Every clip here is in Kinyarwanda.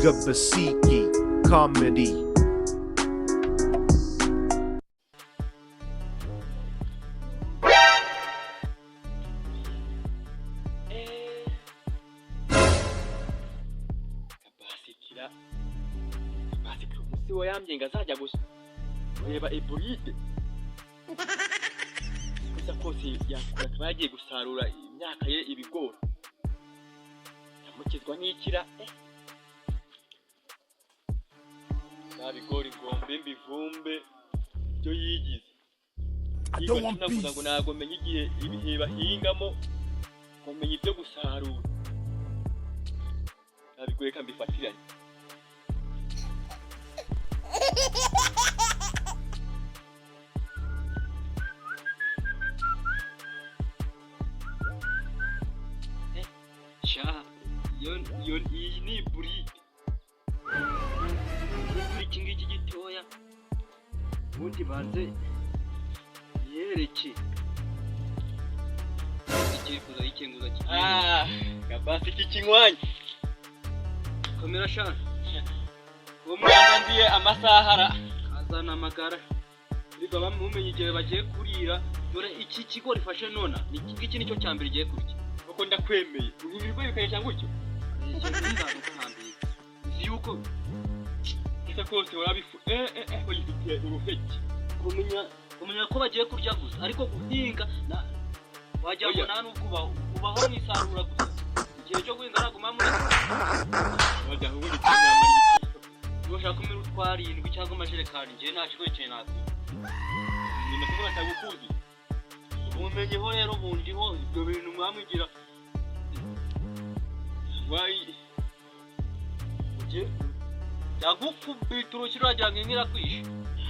Gabasiki Comedy. Kabasikira, Kabasikira umunsi we yambye ngo azajya gusa ureba eburide gusa kose yakura, akaba yagiye gusarura imyaka ye, ibigori. Ndamukizwa n'ikira bya bigori ngombe mbivumbe byo yigize. I don't want Navuga ngo peace. Ntabwo menya igihe, ibihe bahingamo, ngo menye ibyo gusarura. Bya bigori reka mbifatiranye. Sha, iyo iyi ni iburide kuri iki ngiki gitoya, ubundi banze yereke Igiye kuza yikenguza. Ah, kabasi iki kinywanyi. Komera sha. Uwo mwana nziye amasaha ara Kazana amagara ariko bamumenye igihe bagiye kurira. Dore iki kigo rifashe nona, ni iki ngiki, nicyo cya mbere igiye kurya. Kuko ndakwemeye, ubu ibigori bikarisha gutyo. Uzi yuko Gusa kose warabifu uyifitiye uruheke. Kumenya ko bagiye kurya gusa, ariko guhinga wagira ngo Oya. Nta n'ubwo ubaho mu isarura gusa, igihe cyo guhinga naguma muri Wajya ahubwo ikinyamara. Niba ushaka kumira utwarindwi cyangwa amajerekani, njyewe nta kigo kintu nakwiye. Ni nakuvuga ndagukuzi. Ubumenyi ho rero bundiho, ibyo bintu mwamwigira. Wayi. Ujye yagukubita urushyi uragira ngo inka irakwishe.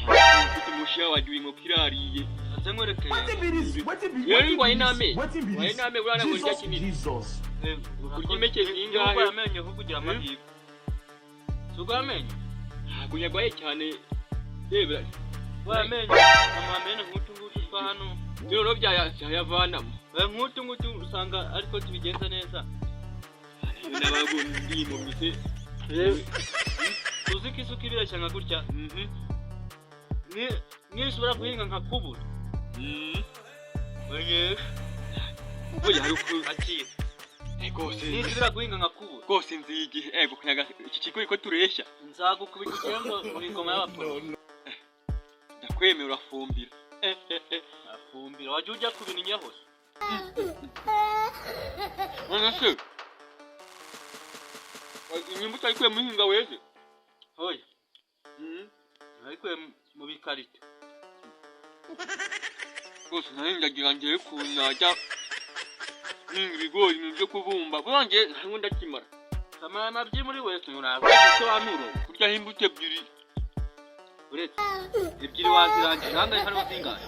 Ufite umushiha wagiye inkoko irariye. Aze nkwereke. Wetin be this? Wetin be Rero wetin ngo be ayiname. this? Wetin be this? Wayiname urana ngo ndya Jesus, kinini. Jesus. Kurya impeke zingahe? Urwaye amenyo ahubwo ugira amahirwe, si urwaye amenyo? Ntabwo nyarwaye cyane, rebera. Urwaye amenyo amamenyo nk'utu ngutu twa hano. Rero byayavanamo. Nk'utu ngutu usanga ariko tubigenza neza. Nabago ndi se. Uzi ko isuka ibireshya nka gutya, nisubira guhinga nka kubura menyesha. Oya, hari uku Akira. Rwose. Nisubira guhinga nka kubura. Rwose nzi igihe ego kunyaga iki kigo ko tureshya. Nzagukubita ikirembo mu ingoma y'abaporo. Ndakwemera, urafumbira. Afumbira wajya ujya kubininya hose. None se inyumba utayikuye muhinga weze? Oya, ariko mu bikarito. Rwose nari ndagira ngewe ukuntu najya mpinga ibigori, ibintu byo kubumba kuko njye ntabwo ndakimara. Samara amabyi muri wese ntabwo isobanuro. Kuryaho imbuto ebyiri. Uretse ebyiri wazirangije, ahangaha hariho zingahe?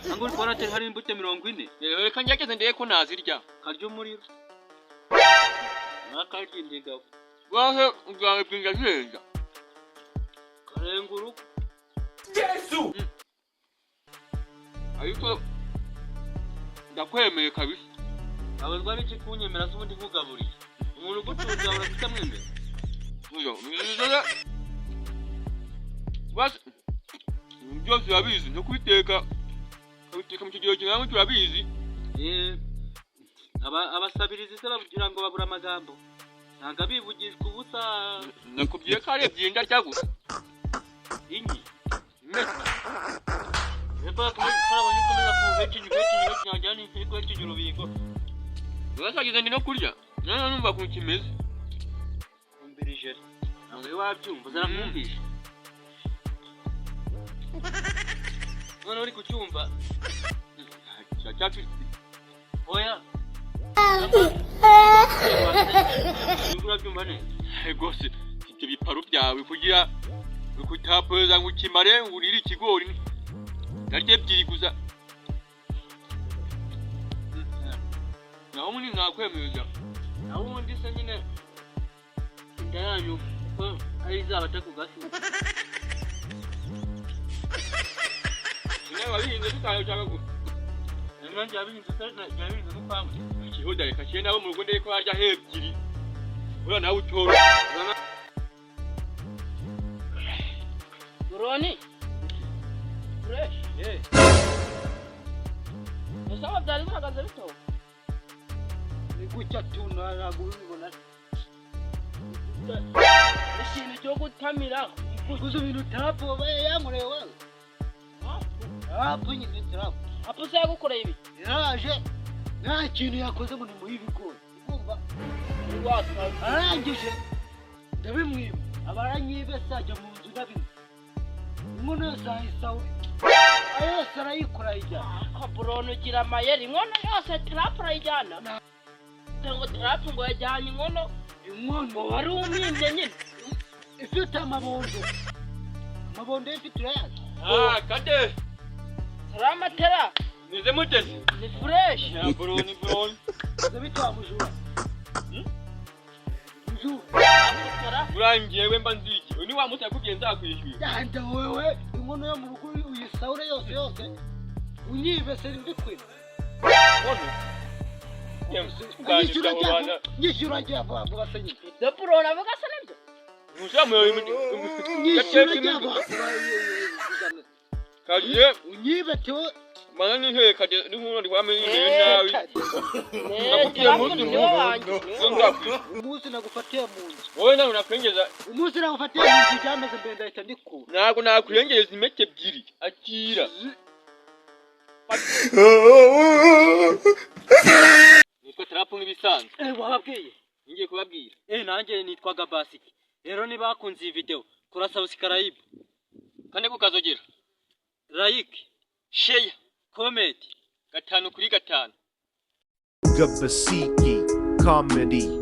Cyangwa uri kubona atari hari imbuto 40? Reka ngerageze ndebe ko nazirya. Karya umuriro nakarya indigabo. Wahe ubwawe bwinga zeza. Karenga urugo. Jesus. Ariko ndakwemeye kabisa. Abazwa n'iki kunyemera se? Ubundi nkugaburiye, umuntu ugutunze abura kutamwemera. Uyo, mwiza. Basi ibintu byose urabizi, no kubiteka ukabiteka mu kigero kingana gutyo urabizi. Abasabirizi se bagira ngo babura amagambo, ntabwo bivugishwa ubusa. Nakubwiye ko ari ebyiri ndarya gusa. Inyi. Impeke. Hepfo twabonye ukomeza kuhekenya, uhekenya, uhekenya, wagira ni uri guhekenya urubingo. Urashagize ndi no kurya none numva ukuntu kimeze. Umbirije ntabwo wari wabyumva, uzaramwumvisha none uri kucyumva. Kiracyafite. Oya, urabyumva neza. Rwose ibyo biparu byawe kugira kutapoza ngo ukimare ngo urire ikigori, ndarya ebyiri gusa. Naho ubundi nakwemeza. Naho ubundi se nyine inda yanyu ko ari izabata ku gasi? Nawe wabihinze tutashaka ko Nanjye yabihinze se? Yabihinze n'ukwawe. Kihuda, reka kiye nabo mu rugo ndebe ko harya ebyiri, uriya nawe utora. Utuntu ntabwo ubibona. Ikintu cyo gutamira. Uzi ibintu tarapu wabaye yankoreye wewe? Tarapu nyine, tarapu. Apo se yagukoreye ibi? Yaraje, nta kintu yakoze, ngo nimuhe ibigori, urumva? Arangije ndabimwiba, aba aranyibe, se ajya mu nzu, ndabimwe inkono yose ayisawe, ayo yose arayikora, ayijyana. Kaburoni, ugira amayeri. Inkono yose tarapu arayijyana? Ngo tarapu ngo yajyanye inkono? Inkono. Wari umwimbye nyine. Ifite amabondo, amabondo ye ifite, urayazi? Ah, kade. Salama tera. Meze mutese? Ni fresh. Ya buroni buroni. Ibyo bitwa mujura, mujura. Tera. Urangiye we, mba nziki. Uyu ni wa munsi yakubwiye nzakwishyura. Yanda wewe, inkono yo mu rugo uyisahure yose yose, unyibe se mbikwira? Kono. Nyishyura njya, nyishyura njya vuba vuba se nyine. Ibyo buroni avuga se nibyo? Nyishyura njya vuba vuba. Kaje. Unyibe tewe. Mana ni he kaje ni nkuno ndi kwamenye imbere nawe. Nakubwiye Tarapu umunsi niwe wanjye. Ngo nzakwishyura. Umunsi nagufatiye mu nzu. Wowe nawe nakwengeza. Umunsi nagufatiye mu nzu byameze mbere, ndahita ndikura. Ntabwo nakwirengereza impeke ebyiri. Akira. Nitwa Tarapu nk'ibisanzwe. Eh, wababwiye? Ngiye kubabwira. Eh, nanjye nitwaga Basiki. Rero niba bakunze iyi video, kora subscribe, Kandi kukazogera. like, share, comment. 5 kuri 5. Basiki comedy.